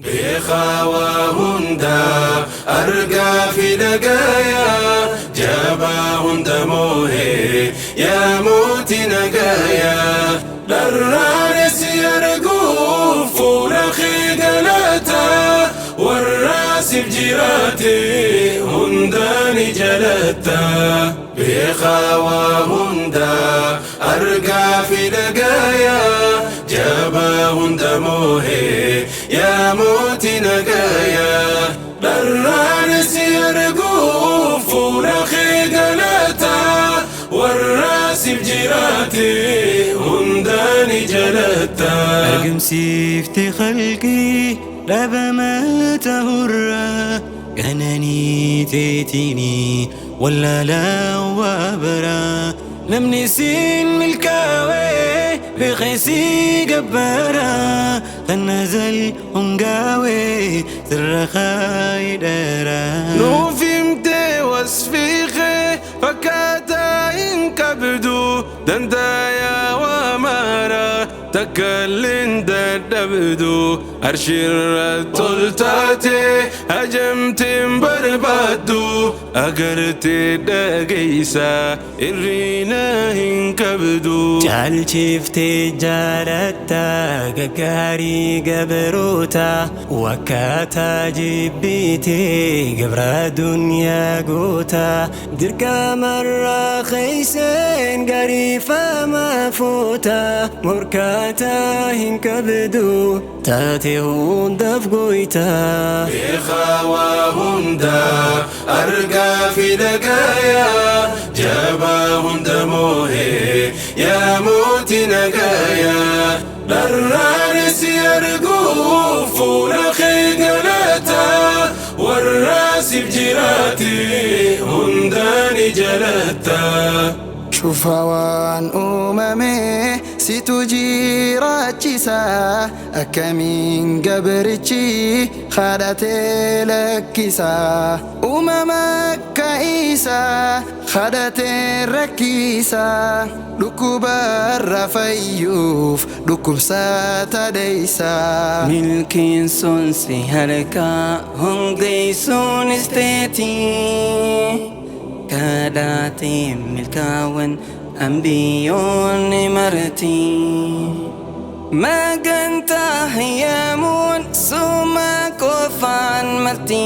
Beekaa waa hundaa, argaa fi dhagayaa, jabaa hunda moohee, yaa mootii nagayaa. Dharraanis arguuf fuula kee galataa, warra siif jiraate hundaa ni jalatta. Beekaa waa hundaa, argaa fi dhagayaa, jabaa hunda moohee, yaa mootii nagayaa. Dharraanis arguuf fuula kee galataa, warra siif jiraate hundaa ni jalatta. Argamsiifte khalqii dhabama tahurraa, qananii teetinii wallaalaa waa baraa. Namni siin milkaawee beeksisii gabbaraa, kan nazal hungaawee sirra kaayidharaa. Nuuf himtee wasfii kee fakkaataa hin qabdu, dandayaa waa mara takka illeen dadhabdu. Arshirra toltaate hajamteen barbaaddu, agartee dhageeysa irriina hin qabdu. Caalchiftee jaalatta gaggaarii gabroota, wakkaataa jibbitee gabra duniyaa goota. Dirqamarraa keeyseen gariifama fuuta, morkaataa hin qabdu, taate hundaaf goyta. Beekaa waa hundaa, argaa fi dhagayaa, jabaa hunda moohee, yaa mootii nagayaa. Dharraanis arguuf fuula kee galataa, warra siif jiraate hundaa ni jalatta. Cufa waan uumame situ jiraachisa, akkamiin gabrichi kadhatee lakkisa? Uumama akka isaa kadhatee rakkisa, dhukkubarra fayyuuf dhukkubsata dheeysa. Milkiin sun si harkaa, hongeessuunis teetii. Kadhaateen milkaawwan ambiyyoonni marti. Magantaa hayyamuun suma qofaan malti.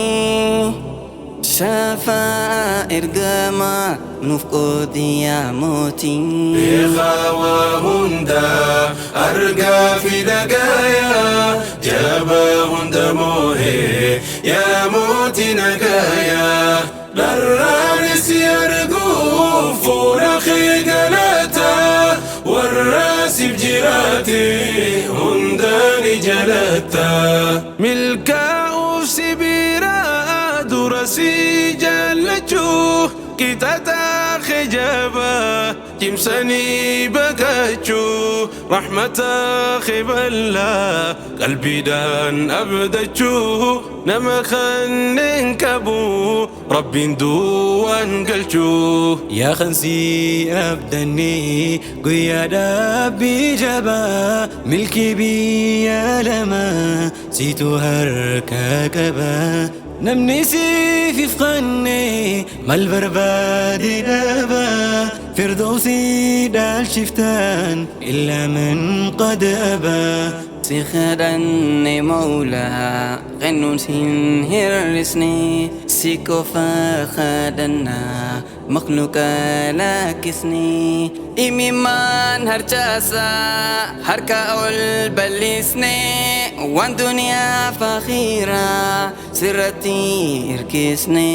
Shafaa ergamaa nuuf qoodi yaa mootii. Beekaa waa hundaa, argaa fi dhagayaa, jabaa hunda moohee, yaa mootii nagayaa. Dharraanis arguuf fuula kee galataa, warra siif jiraate hundaa ni jalatta. Milkaa'uuf si biraa dura si jaallachuu, qixaxaa jabaa cimsanii baqachuu, rahmata kee bal'aa qalbiidhaan abdachuu, nama kanneen qabu rabbiin duwwaan galchuu. Yaa kansii abdannee guyyaa dhaabbii jabaa, milkii biyya lama siitu harka qaba. Namni siif ifqanne mal barbaade dhaba? Firdawsii dhaalchiftaan illaa man qad abaa. Si kadhanne Mawlaa, kennuun sin hir'isne. Si qofa kadhannaa, makhluuqa lakkisne. Imimmaan harcaasaa harka ol bal'isne, waan duniyaa fakhiiraa sirratti hirkisne.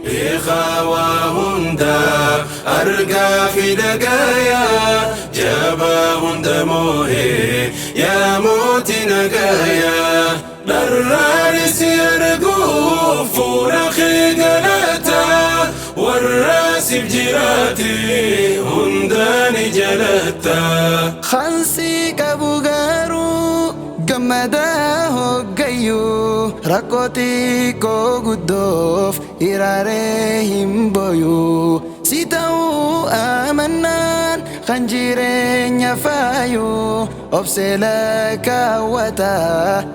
Beekaa waa hundaa, argaa fi dhagayaa, jabaa hunda moohee, yaa mootii nagayaa. Dharraanis arguuf fuula kee galataa, warra siif jiraate hundaa ni jalatta. Kansii qabu garuu gammadaa hoggayyuu, rakkoo xiqqoo guddoof hiraaree hin boyuu. Si ta'uu amannaan kan jireenya faayuu. Obsee lakkaawwata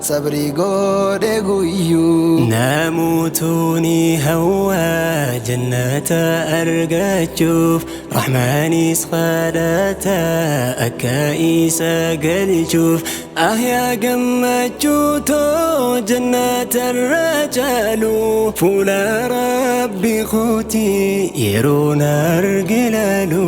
sabrii godhe guyyuu. Namootni hawaa jannata argachuuf Rahmaanis kadhata akka isa galchuuf. Ahyaa gammachuutoo jannatarra caalu fuula Rabbi kooti yeroon arge laalu.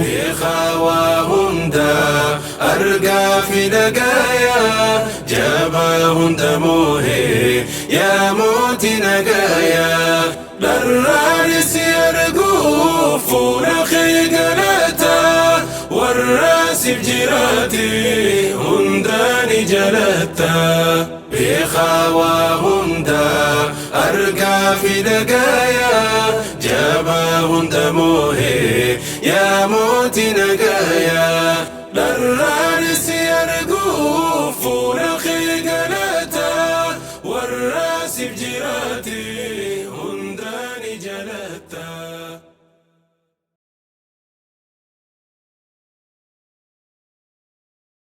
Beekaa waa hundaa argaa fi dhagayaa jabaa hunda moohee yaa mootii nagayaa dharraanis arguu fuula kee galataa warra siif jiraate hundaa ni jalatta. Beekaa waa hundaa argaa fi dhagayaa jabaa hunda moohee yaa mootii nagayaa.